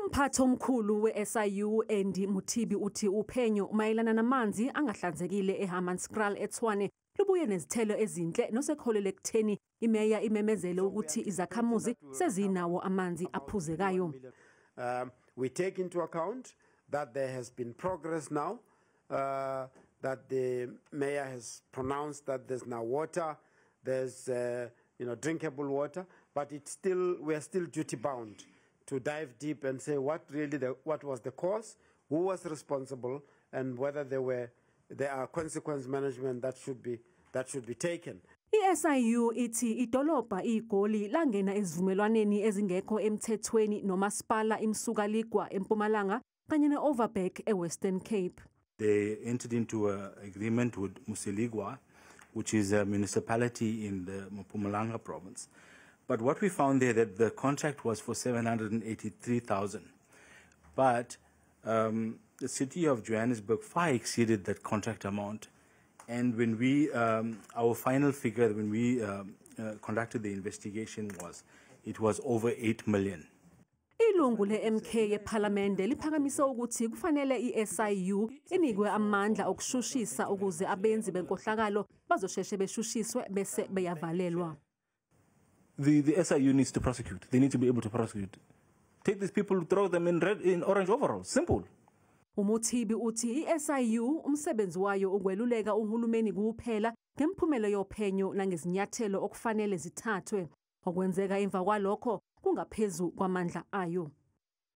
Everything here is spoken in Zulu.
Umphathi omkhulu we-SIU Andy Mothibi uthi uphenyo mayelana namanzi angahlanzekile eHammanskraal eTshwane lubuye nezithelo ezinhle nosekholele ekutheni imeya imemezele ukuthi izakhamuzi sezinawo amanzi aphuzekayo. We take into account that there has been progress now, that the mayor has pronounced that there's now water, there's drinkable water, but it's still we are still duty bound to dive deep and say what was the cause, who was responsible, and whether there are consequence management that should be taken. I-SIU ithi idolobha iGoli langena ezivumelwaneni ezingekho emthethweni nomasipala iMsukaligwa eMpumalanga kanye ne-Overberg eWestern Cape. They entered into an agreement with Mosirigwa, which is a municipality in the Mpumalanga province. But what we found there, that the contract was for 783,000. But the city of Johannesburg far exceeded that contract amount. And our final figure when we conducted the investigation was, it was over 8 million. Ilungu le-MK ePhalamende liphakamise ukuthi kufanele i-SIU inikwe amandla okushushisa ukuze abenzi benkohlakalo bazosheshe beshushiswe bese beyavalelwa. The SIU needs to prosecute. They need to be able to prosecute. Take these people, throw them in red, in orange overalls. Simple. UMothibi uthi i-SIU umsebenzi wayo ukweluleka uhulumeni kuphela ngemphumela yophenyo nangezinyathelo okufanele zithathwe. Okwenzeka emva kwalokho kungaphezu kwamandla ayo.